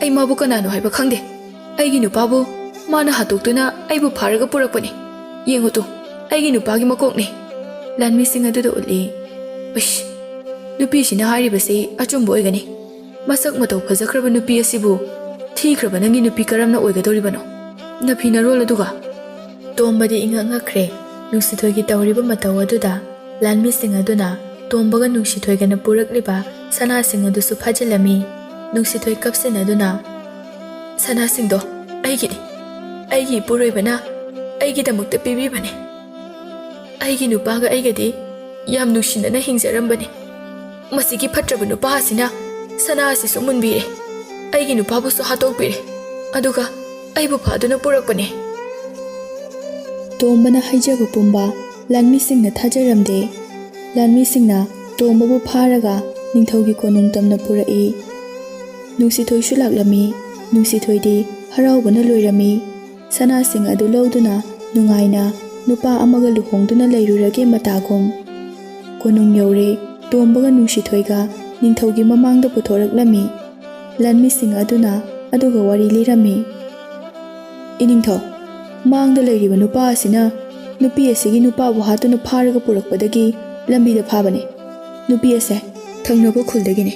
ꯑꯩ ꯃꯥꯕꯨ ꯀꯅꯥꯅꯣ ꯍꯥꯏꯕ ꯈꯪꯗꯦ꯫ ꯑꯩꯒꯤ ꯅꯨꯄꯥꯕꯨ ꯃꯥꯅ ꯍꯥꯠꯇꯣꯛꯇꯨꯅ ꯑꯩꯕꯨ ꯐꯥꯔꯒ ꯄꯨꯔꯛꯄꯅꯦ꯫ ꯌꯦꯡꯉꯨ ꯇꯨ, ꯑꯩꯒꯤ ꯅꯨꯄꯥꯒꯤ ꯃꯀꯣꯛꯅꯦ꯫" ꯂꯥꯟꯃꯤꯁꯤꯡ ꯑꯗꯨꯗ ꯎꯠꯂꯤ꯫ "ꯎꯏꯁ, ꯅꯨꯄꯤꯁꯤꯅ ꯍꯥꯏꯔꯤꯕꯁꯤ ꯑꯆꯨꯝꯕ ꯑꯣꯏꯒꯅꯤ꯫ ꯃꯁꯛ ꯃꯇꯧ ꯐꯖꯈ꯭ꯔꯕ ꯅꯨꯄꯤ ꯑꯁꯤꯕꯨ ꯊꯤꯈ꯭ꯔꯕ ꯅꯪꯒꯤ ꯅꯨꯄꯤ ꯀꯔꯝꯅ ꯑꯣꯏꯒꯗꯧꯔꯤꯕꯅꯣ? ꯅꯐꯤ ꯅꯔꯣꯜ ꯑꯗꯨꯒ!" ꯇꯣꯝꯕꯗꯤ ꯏꯉꯛ ꯉꯛꯈ꯭ꯔꯦ꯫ ꯅꯨꯡꯁꯤꯊꯣꯏꯒꯤ ꯇꯧꯔꯤꯕ ꯃꯇꯧ ꯑꯗꯨꯗ ꯂꯥꯟꯃꯤꯁꯤꯡ ꯑꯗꯨꯅ ꯇꯣꯝꯕꯒ ꯅꯨꯡꯁꯤꯊꯣꯏꯒꯅ ꯄꯨꯔꯛꯂꯤꯕ ꯁꯅꯥꯁꯤꯡ ꯑꯗꯨꯁꯨ ꯐꯥꯖꯤꯜꯂꯝꯃꯤ꯫ ꯅꯨꯡꯁꯤꯊꯣꯏ ꯀꯞꯁꯤꯟꯅꯗꯨꯅ, "ꯁꯅꯥꯁꯤꯡꯗꯣ ꯑꯩꯒꯤꯅꯤ꯫ ꯑꯩꯒꯤ ꯏꯄꯨꯔꯣꯏꯕꯅ ꯑꯩꯒꯤꯗꯃꯛꯇ ꯄꯤꯕꯤꯕꯅꯤ꯫ ꯑꯩꯒꯤ ꯅꯨꯄꯥꯒ ꯑꯩꯒꯗꯤ ꯌꯥꯝ ꯅꯨꯡꯁꯤꯅꯅ ꯍꯤꯡꯖꯔꯝꯕꯅꯤ꯫ ꯃꯁꯤꯒꯤ ꯐꯠꯇ꯭ꯔꯕ ꯅꯨꯄꯥ ꯑꯁꯤꯅ ꯁꯅꯥ ꯑꯁꯤꯁꯨ ꯃꯨꯟꯕꯤꯔꯦ, ꯑꯩꯒꯤ ꯅꯨꯄꯥꯕꯨꯁꯨ ꯍꯥꯠꯇꯣꯛꯄꯤꯔꯦ, ꯑꯗꯨꯒ ꯑꯩꯕꯨ ꯐꯥꯗꯨꯅ ꯄꯨꯔꯛꯄꯅꯦ꯫" ꯇꯣꯝꯕꯅ ꯍꯥꯏꯖꯕ ꯄꯨꯝꯕ ꯂꯥꯟꯃꯤꯁꯤꯡꯅ ꯊꯥꯖꯔꯝꯗꯦ꯫ ꯂꯥꯟꯃꯤꯁꯤꯡꯅ ꯇꯣꯝꯕꯕꯨ ꯐꯥꯔꯒ ꯅꯤꯡꯊꯧꯒꯤ ꯀꯣꯅꯨꯡ ꯇꯝꯅ ꯄꯨꯔꯛꯏ꯫ ꯅꯨꯡꯁꯤꯊꯣꯏꯁꯨ ꯂꯥꯛꯂꯝꯃꯤ꯫ ꯅꯨꯡꯁꯤꯊꯣꯏꯗꯤ ꯍꯔꯥꯎꯕꯅ ꯂꯣꯏꯔꯝꯃꯤ꯫ ꯁꯅꯥꯁꯤꯡ ꯑꯗꯨ ꯂꯧꯗꯨꯅ ꯅꯨꯡꯉꯥꯏꯅ ꯅꯨꯄꯥ ꯑꯃꯒ ꯂꯨꯍꯣꯡꯗꯨꯅ ꯂꯩꯔꯨꯔꯒꯦ ꯃꯇꯥꯒꯨꯝ꯫ ꯀꯣꯅꯨꯡ ꯌꯧꯔꯦ꯫ ꯇꯣꯝꯕꯒ ꯅꯨꯡꯁꯤꯊꯣꯏꯒ ꯅꯤꯡꯊꯧꯒꯤ ꯃꯃꯥꯡꯗ ꯄꯨꯊꯣꯔꯛꯂꯝꯃꯤ꯫ ꯂꯥꯟꯃꯤꯁꯤꯡ ꯑꯗꯨꯅ ꯑꯗꯨꯒ ꯋꯥꯔꯤ ꯂꯤꯔꯝꯃꯤ꯫ "ꯏꯅꯤꯡꯊꯧ, ꯃꯥꯡꯗ ꯂꯩꯔꯤꯕ ꯅꯨꯄꯥ ꯑꯁꯤꯅ ꯅꯨꯄꯤ ꯑꯁꯤꯒꯤ ꯅꯨꯄꯥꯕꯨ ꯍꯥꯠꯇꯨꯅ ꯐꯥꯔꯒ ꯄꯨꯔꯛꯄꯗꯒꯤ ꯂꯝꯕꯤꯗ ꯐꯥꯕꯅꯤ꯫ ꯅꯨꯄꯤ ꯑꯁꯦ ꯊꯪꯅꯕ ꯈꯨꯜꯗꯒꯤꯅꯤ,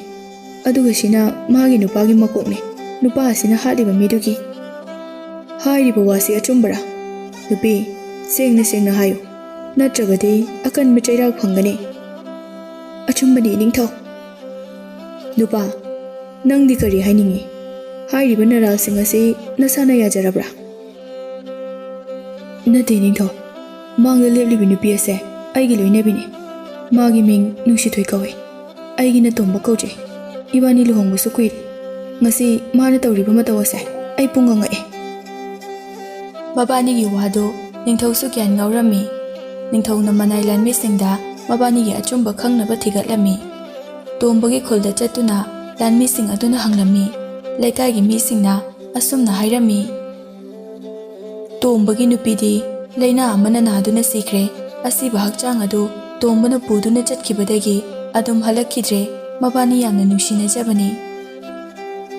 ꯑꯗꯨꯒ ꯁꯤꯅ ꯃꯥꯒꯤ ꯅꯨꯄꯥꯒꯤ ꯃꯀꯣꯛꯅꯤ꯫ ꯅꯨꯄꯥ ꯑꯁꯤꯅ ꯍꯥꯠꯂꯤꯕ ꯃꯤꯗꯨꯒꯤ꯫ ꯍꯥꯏꯔꯤꯕ ꯋꯥꯁꯤ ꯑꯆꯨꯝꯕꯔꯥ? ꯅꯨꯄꯤ, ꯁꯦꯡꯅ ꯁꯦꯡꯅ ꯍꯥꯏꯌꯨ, ꯅꯠꯇ꯭ꯔꯕꯗꯤ ꯑꯀꯟꯕ ꯆꯩꯔꯥꯛ ꯐꯪꯒꯅꯤ꯫" "ꯑꯆꯨꯝꯕꯅꯤ, ꯏꯅꯤꯡꯊꯧ꯫" "ꯅꯨꯄꯥ, ꯅꯪꯗꯤ ꯀꯔꯤ ꯍꯥꯏꯅꯤꯡꯏ? ꯍꯥꯏꯔꯤꯕ ꯅꯔꯥꯜꯁꯤꯡ ꯑꯁꯤ ꯅꯁꯥꯅ ꯌꯥꯖꯔꯕ꯭ꯔꯥ?" "ꯅꯠꯇꯦ, ꯏꯅꯤꯡꯊꯧ꯫ ꯃꯥꯡꯗ ꯂꯦꯞꯂꯤꯕꯤ ꯅꯨꯄꯤ ꯑꯁꯦ ꯑꯩꯒꯤ ꯂꯣꯏꯅꯕꯤꯅꯤ꯫ ꯃꯥꯒꯤ ꯃꯤꯡ ꯅꯨꯡꯁꯤꯊꯣꯏ ꯀꯧꯏ꯫ ꯑꯩꯒꯤ ꯅꯇꯣꯝꯕ ꯀꯧꯖꯩ꯫ ꯏꯕꯥꯅꯤ ꯂꯨꯍꯣꯡꯕꯁꯨ ꯀꯨꯏꯔꯦ꯫ ꯉꯁꯤ ꯃꯥꯅ ꯇꯧꯔꯤꯕ ꯃꯇꯧ ꯑꯁꯦ ꯑꯩ ꯄꯨꯡꯉꯛ ꯉꯛꯑꯦ꯫" ꯃꯕꯥꯅꯤꯒꯤ ꯋꯥꯗꯨ ꯅꯤꯡꯊꯧꯁꯨ ꯒ꯭ꯌꯥꯟ ꯉꯥꯎꯔꯝꯃꯤ꯫ ꯅꯤꯡꯊꯧꯅ ꯃꯅꯥꯏ ꯂꯥꯟꯃꯤꯁꯤꯡꯗ ꯃꯕꯥꯅꯤꯒꯤ ꯑꯆꯨꯝꯕ ꯈꯪꯅꯕ ꯊꯤꯒꯠꯂꯝꯃꯤ꯫ ꯇꯣꯝꯕꯒꯤ ꯈꯨꯜꯗ ꯆꯠꯇꯨꯅ ꯂꯥꯟꯃꯤꯁꯤꯡ ꯑꯗꯨꯅ ꯍꯪꯂꯝꯃꯤ꯫ ꯂꯩꯀꯥꯏꯒꯤ ꯃꯤꯁꯤꯡꯅ ꯑꯁꯨꯝꯅ ꯍꯥꯏꯔꯝꯃꯤ, "ꯇꯣꯝꯕꯒꯤ ꯅꯨꯄꯤꯗꯤ ꯂꯥꯏꯅꯥ ꯑꯃꯅ ꯅꯥꯗꯨꯅ ꯁꯤꯈ꯭ꯔꯦ꯫ ꯑꯁꯤꯕ ꯍꯛꯆꯥꯡ ꯑꯗꯨ ꯇꯣꯝꯕꯅ ꯄꯨꯗꯨꯅ ꯆꯠꯈꯤꯕꯗꯒꯤ ꯑꯗꯨꯝ ꯍꯜꯂꯛꯈꯤꯗ꯭ꯔꯦ꯫ ꯃꯕꯥꯅꯤ ꯌꯥꯝꯅ ꯅꯨꯡꯁꯤꯅꯖꯕꯅꯤ꯫"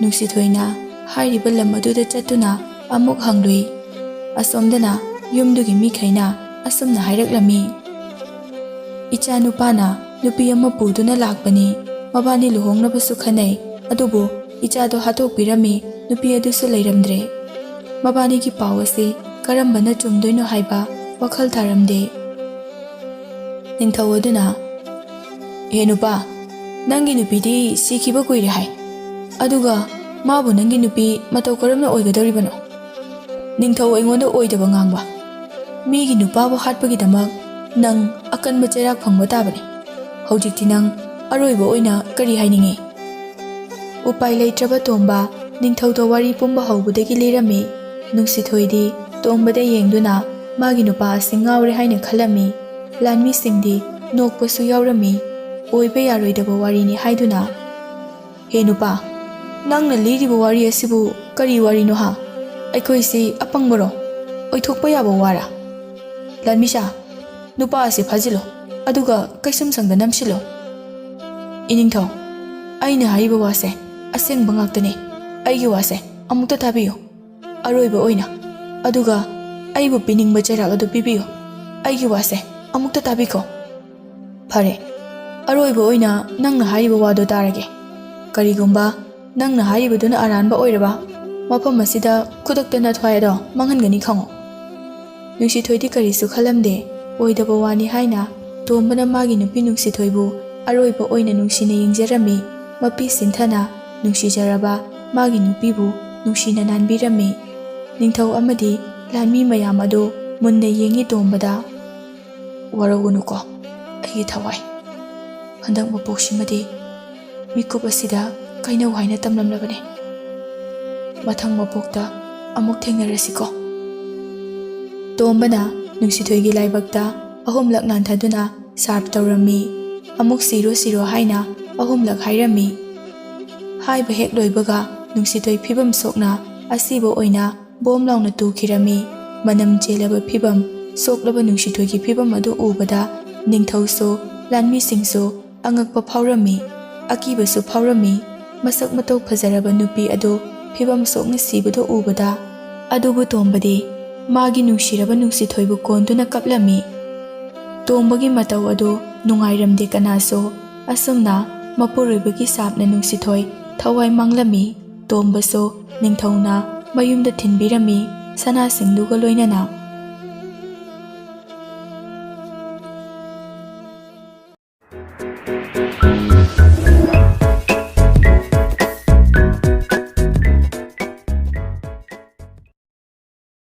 ꯅꯨꯡꯁꯤꯊꯣꯏꯅ ꯍꯥꯏꯔꯤꯕ ꯂꯝ ꯑꯗꯨꯗ ꯆꯠꯇꯨꯅ ꯑꯃꯨꯛ ꯍꯪꯂꯨꯏ꯫ ꯑꯁꯣꯝꯗꯅ ꯌꯨꯝꯗꯨꯒꯤ ꯃꯤꯈꯩꯅ ꯑꯁꯨꯝꯅ ꯍꯥꯏꯔꯛꯂꯝꯃꯤ, "ꯏꯆꯥ ꯅꯨꯄꯥꯅ ꯅꯨꯄꯤ ꯑꯃ ꯄꯨꯗꯨꯅ ꯂꯥꯛꯄꯅꯤ꯫ ꯃꯕꯥꯅꯤ ꯂꯨꯍꯣꯡꯅꯕꯁꯨ ꯈꯟꯅꯩ, ꯑꯗꯨꯕꯨ ꯏꯆꯥꯗꯣ ꯍꯥꯠꯇꯣꯛꯄꯤꯔꯝꯃꯤ, ꯅꯨꯄꯤ ꯑꯗꯨꯁꯨ ꯂꯩꯔꯝꯗ꯭ꯔꯦ꯫ ꯃꯕꯥꯅꯤꯒꯤ ꯄꯥꯎ ꯑꯁꯤ ꯀꯔꯝꯕꯅ ꯆꯨꯝꯗꯣꯏꯅꯣ ꯍꯥꯏꯕ ꯋꯥꯈꯜ ꯇꯥꯔꯝꯗꯦ꯫" ꯅꯤꯡꯊꯧ ꯑꯗꯨꯅ, "ꯍꯦ ꯅꯨꯄꯥ, ꯅꯪꯒꯤ ꯅꯨꯄꯤꯗꯤ ꯁꯤꯈꯤꯕ ꯀꯨꯏꯔꯦ ꯍꯥꯏ꯫ ꯑꯗꯨꯒ ꯃꯥꯕꯨ ꯅꯪꯒꯤ ꯅꯨꯄꯤ ꯃꯇꯧ ꯀꯔꯝꯅ ꯑꯣꯏꯒꯗꯧꯔꯤꯕꯅꯣ? ꯅꯤꯡꯊꯧ ꯑꯩꯉꯣꯟꯗ ꯑꯣꯏꯗꯕ ꯉꯥꯡꯕ꯫ ꯃꯤꯒꯤ ꯅꯨꯄꯥꯕꯨ ꯍꯥꯠꯄꯒꯤꯗꯃꯛ ꯅꯪ ꯑꯀꯟꯕ ꯆꯩꯔꯥꯛ ꯐꯪꯕ ꯇꯥꯕꯅꯤ꯫ ꯍꯧꯖꯤꯛꯇꯤ ꯅꯪ ꯑꯔꯣꯏꯕ ꯑꯣꯏꯅ ꯀꯔꯤ ꯍꯥꯏꯅꯤꯡꯉꯤ? ꯎꯄꯥꯏ ꯂꯩꯇ꯭ꯔꯕ ꯇꯣꯝꯕ ꯅꯤꯡꯊꯧꯗ ꯋꯥꯔꯤ ꯄꯨꯝꯕ ꯍꯧꯕꯗꯒꯤ ꯂꯤꯔꯝꯃꯤ꯫ ꯅꯨꯡꯁꯤꯊꯣꯏꯗꯤ ꯇꯣꯝꯕꯗ ꯌꯦꯡꯗꯨꯅ ꯃꯥꯒꯤ ꯅꯨꯄꯥ ꯑꯁꯤ ꯉꯥꯎꯔꯦ ꯍꯥꯏꯅ ꯈꯜꯂꯝꯃꯤ꯫ ꯂꯥꯟꯃꯤꯁꯤꯡꯗꯤ ꯅꯣꯛꯄꯁꯨ ꯌꯥꯎꯔꯝꯃꯤ꯫ ꯑꯣꯏꯕ ꯌꯥꯔꯣꯏꯗꯕ ꯋꯥꯔꯤꯅꯤ ꯍꯥꯏꯗꯨꯅ, "ꯍꯦ ꯅꯨꯄꯥ, ꯅꯪꯅ ꯂꯤꯔꯤꯕ ꯋꯥꯔꯤ ꯑꯁꯤꯕꯨ ꯀꯔꯤ ꯋꯥꯔꯤꯅꯣ ꯍꯥ? ꯑꯩꯈꯣꯏꯁꯤ ꯑꯄꯪꯕꯔꯣ? ꯑꯣꯏꯊꯣꯛꯄ ꯌꯥꯕ ꯋꯥꯔꯥ? ꯂꯥꯟꯃꯤꯁꯥ, ꯅꯨꯄꯥ ꯑꯁꯤ ꯐꯥꯖꯤꯜꯂꯣ, ꯑꯗꯨꯒ ꯀꯩꯁꯨꯝꯁꯪꯗ ꯅꯝꯁꯤꯜꯂꯣ꯫ ꯏꯅꯤꯡꯊꯧ, ꯑꯩꯅ ꯍꯥꯏꯔꯤꯕ ꯋꯥꯁꯦ ꯑꯁꯦꯡꯕ ꯉꯥꯛꯇꯅꯤ꯫ ꯑꯩꯒꯤ ꯋꯥꯁꯦ ꯑꯃꯨꯛꯇ ꯇꯥꯕꯤꯌꯨ꯫ ꯑꯔꯣꯏꯕ ꯑꯣꯏꯅ, ꯑꯗꯨꯒ ꯑꯩꯕꯨ ꯄꯤꯅꯤꯡꯕ ꯆꯩꯔꯥꯛ ꯑꯗꯨ ꯄꯤꯕꯤꯌꯨ꯫ ꯑꯩꯒꯤ ꯋꯥꯁꯦ ꯑꯃꯨꯛꯇ ꯇꯥꯕꯤꯈꯣ꯫ ꯐꯔꯦ, ꯑꯔꯣꯏꯕ ꯑꯣꯏꯅ ꯅꯪꯅ ꯍꯥꯏꯔꯤꯕ ꯋꯥꯗꯣ ꯇꯥꯔꯒꯦ꯫ ꯀꯔꯤꯒꯨꯝꯕ ꯅꯪꯅ ꯍꯥꯏꯔꯤꯕꯗꯨꯅ ꯑꯔꯥꯟꯕ ꯑꯣꯏꯔꯕ, ꯃꯐꯝ ꯑꯁꯤꯗ ꯈꯨꯗꯛꯇ ꯅꯊ꯭ꯋꯥꯏ ꯑꯗꯣ ꯃꯥꯡꯍꯟꯒꯅꯤ ꯈꯪꯉꯨ꯫" ꯅꯨꯡꯁꯤꯊꯣꯏꯗꯤ ꯀꯔꯤꯁꯨ ꯈꯜꯂꯝꯗꯦ꯫ ꯑꯣꯏꯗꯕ ꯋꯥꯅꯤ ꯍꯥꯏꯅ ꯇꯣꯝꯕꯅ ꯃꯥꯒꯤ ꯅꯨꯄꯤ ꯅꯨꯡꯁꯤꯊꯣꯏꯕꯨ ꯑꯔꯣꯏꯕ ꯑꯣꯏꯅ ꯅꯨꯡꯁꯤꯅ ꯌꯦꯡꯖꯔꯝꯃꯤ꯫ ꯃꯄꯤ ꯁꯤꯟꯊꯅ ꯅꯨꯡꯁꯤꯖꯔꯕ ꯃꯥꯒꯤ ꯅꯨꯄꯤꯕꯨ ꯅꯨꯡꯁꯤꯅ ꯅꯥꯟꯕꯤꯔꯝꯃꯤ꯫ ꯅꯤꯡꯊꯧ ꯑꯃꯗꯤ ꯂꯥꯟꯃꯤ ꯃꯌꯥꯝ ꯑꯗꯨ ꯃꯨꯟꯅ ꯌꯦꯡꯉꯤ ꯇꯣꯝꯕꯗ꯫ "ꯋꯥꯔꯧꯒꯅꯨꯀꯣ ꯑꯩꯒꯤ ꯊꯋꯥꯏ꯫ ꯍꯟꯗꯛ ꯃꯄꯣꯛꯁꯤꯃꯗꯤ ꯃꯤꯀꯨꯞ ꯑꯁꯤꯗ ꯀꯩꯅꯧ ꯍꯥꯏꯅ ꯇꯝꯂꯝꯂꯕꯅꯤ꯫ ꯃꯊꯪ ꯃꯄꯣꯛꯇ ꯑꯃꯨꯛ ꯊꯦꯡꯅꯔꯁꯤꯀꯣ꯫" ꯇꯣꯝꯕꯅ ꯅꯨꯡꯁꯤꯊꯣꯏꯒꯤ ꯂꯥꯏꯕꯛꯇ ꯑꯍꯨꯝꯂꯛ ꯅꯥꯟꯊꯗꯨꯅ ꯁꯥꯔꯞ ꯇꯧꯔꯝꯃꯤ꯫ "ꯑꯃꯨꯛ ꯁꯤꯔꯣ ꯁꯤꯔꯣ" ꯍꯥꯏꯅ ꯑꯍꯨꯝꯂꯛ ꯍꯥꯏꯔꯝꯃꯤ꯫ ꯍꯥꯏꯕ ꯍꯦꯛ ꯂꯣꯏꯕꯒ ꯅꯨꯡꯁꯤꯊꯣꯏ ꯐꯤꯕꯝ ꯁꯣꯛꯅ ꯑꯁꯤꯕ ꯑꯣꯏꯅ ꯕꯣꯝ ꯂꯥꯎꯅ ꯇꯨꯈꯤꯔꯝꯃꯤ꯫ ꯃꯅꯝ ꯆꯦꯜꯂꯕ ꯐꯤꯕꯝ, ꯁꯣꯛꯂꯕ ꯅꯨꯡꯁꯤꯊꯣꯏꯒꯤ ꯐꯤꯕꯝ ꯑꯗꯨ ꯎꯕꯗ ꯅꯤꯡꯊꯧꯁꯨ, ꯂꯥꯟꯃꯤꯁꯤꯡꯁꯨ ꯑꯉꯛꯄ ꯐꯥꯎꯔꯝꯃꯤ, ꯑꯀꯤꯕꯁꯨ ꯐꯥꯎꯔꯝꯃꯤ꯫ ꯃꯁꯛ ꯃꯇꯧ ꯐꯖꯔꯕ ꯅꯨꯄꯤ ꯑꯗꯨ ꯐꯤꯕꯝ ꯁꯣꯛꯅ ꯁꯤꯕꯗꯨ ꯎꯕꯗ, ꯑꯗꯨꯕꯨ ꯇꯣꯝꯕꯗꯤ ꯃꯥꯒꯤ ꯅꯨꯡꯁꯤꯔꯕ ꯅꯨꯡꯁꯤꯊꯣꯏꯕꯨ ꯀꯣꯟꯗꯨꯅ ꯀꯞꯂꯝꯃꯤ꯫ ꯇꯣꯝꯕꯒꯤ ꯃꯇꯧ ꯑꯗꯨ ꯅꯨꯡꯉꯥꯏꯔꯝꯗꯦ ꯀꯅꯥꯁꯨ꯫ ꯑꯁꯨꯝꯅ ꯃꯄꯨꯔꯣꯏꯕꯒꯤ ꯁꯥꯞꯅ ꯅꯨꯡꯁꯤꯊꯣꯏ ꯊꯋꯥꯏ ꯃꯥꯡꯂꯝꯃꯤ꯫ ꯇꯣꯝꯕꯁꯨ ꯅꯤꯡꯊꯧꯅ ꯃꯌꯨꯝꯗ ꯊꯤꯟꯕꯤꯔꯝꯃꯤ, ꯁꯅꯥꯁꯤꯡꯗꯨꯒ ꯂꯣꯏꯅꯅ꯫